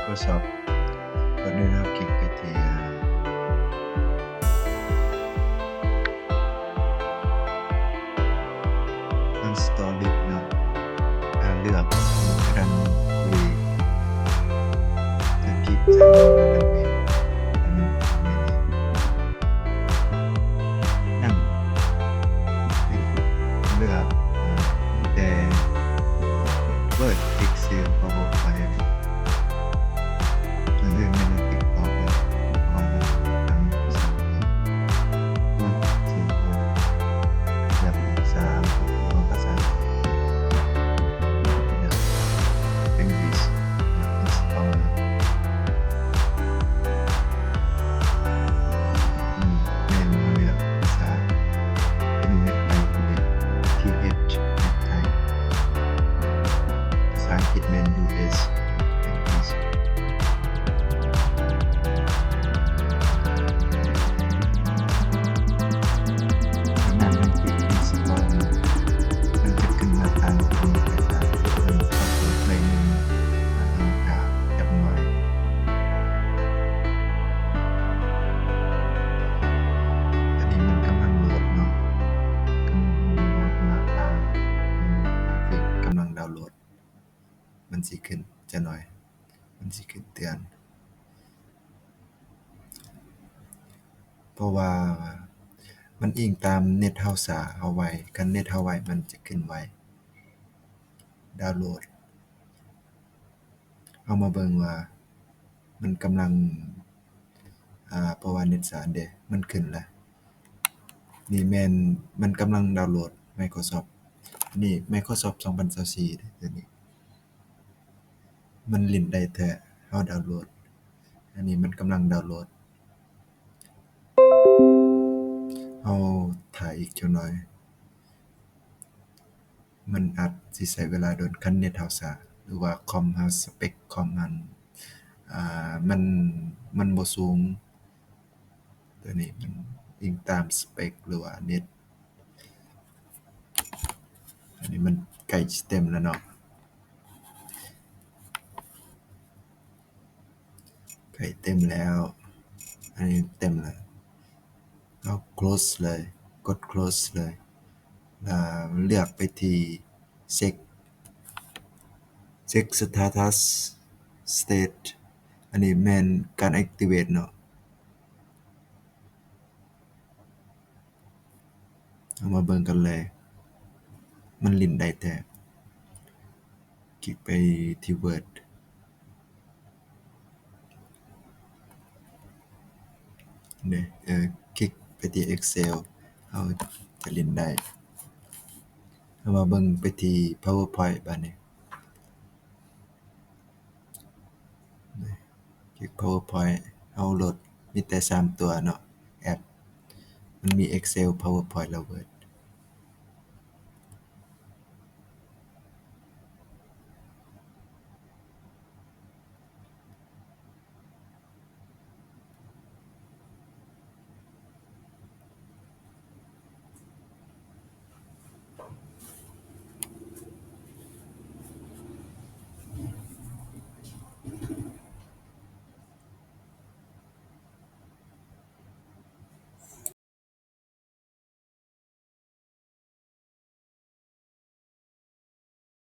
Microsoft ກ່ອນອື່ນເຮົາຄລິກໄປທີ່ Uninstall Linux ເນາະ ເລືອກ Run Free ຈະຄລິກໃສ່ ນັ້ນ ເລືອກແຕ່ Word Excel PowerPoint ອັນອື່ນແມ່ນຕິດຕໍ່ໄປ ເຮົາທຳ ເລືອກພາສາ ພາສາ English Install ອືມ ແມ່ນ ເຮົາເລືອກພາສາ ເປັນເວັບໄທ ເປັນ TH ເວັບໄທ ພາສາອັງກິດແມ່ນ US English ຈາກນັ້ນເຮົາຄລິກ Install ມັນຈະຂຶ້ນໜ້າຕ່າງແບບນີ້ ແຕ່ກະເບິ່ງປາກົດໄວ້ໜຶ່ງ ແລ້ວເຮົາກະຈັກໜ້ອຍ. ອັນນີ້ມັນກຳລັງໂຫຼດເນາະ ກຳລັງໂຫຼດໜ້າຕ່າງ ກຳລັງດາວໂຫຼດ ມັນຊິຂຶ້ນຈັກໜ້ອຍ ມັນຊິຂຶ້ນເຕືອນ ເພາະວ່າມັນອີງຕາມເນັດເຮົາຊ້າເຮົາໄວ ຄັນເນັດເຮົາໄວມັນຈະຂຶ້ນໄວ ດາວໂຫຼດ ເຮົາມາເບິ່ງວ່າມັນກຳລັງ ອາ ເພາະວ່າເນັດສານເດ ມັນຂຶ້ນລະ ນີ້ແມ່ນມັນກຳລັງດາວໂຫຼດ Microsoft ອັນນີ້ Microsoft ສອງພັນຊາວສີ່ເດ ຕົວນີ້ ມັນຫຼິ້ນໄດ້ແທ້ ເຮົາດາວໂຫຼດ ອັນນີ້ມັນກຳລັງດາວໂຫຼດ ເຮົາຖ້າອີກຈັກໜ້ອຍ. ມັນອາດຊິໃຊ້ເວລາດົນ ຄັນເນັດເຮົາຊ້າ ຫຼືວ່າຄອມເຮົາ ສະເປັກຄອມຫັ້ນ ອາ ມັນ ມັນບໍ່ສູງ ຕົວນີ້ມັນອີງຕາມສະເປັກ ຫຼືວ່າເນັດ ອັນນີ້ມັນໃກ້ຊິເຕັມແລ້ວເນາະ ໃກ້ເຕັມແລ້ວ ອັນນີ້ເຕັມແລ້ວ ເຮົາ close ເລີຍ ກົດ close ເລີຍ ແລ້ວເລືອກໄປທີ່ check check status state ອັນນີ້ແມ່ນການ activate ເນາະ ເຮົາມາເບິ່ງກັນເລີຍ ມັນຫຼິ້ນໄດ້ແທ້ ຄລິກໄປທີ່ Word ເດ້ ເອີ ຄລິກໄປທີ່ Excel ເຮົາຈະຫຼິ້ນໄດ້ ເຮົາມາເບິ່ງໄປທີ່ PowerPoint ບາດນີ້. ຄລິກ PowerPoint ເຮົາໂຫຼດມີແຕ່ສາມຕົວເນາະ ແອັບ ມັນມີ Excel PowerPoint ແລະ Word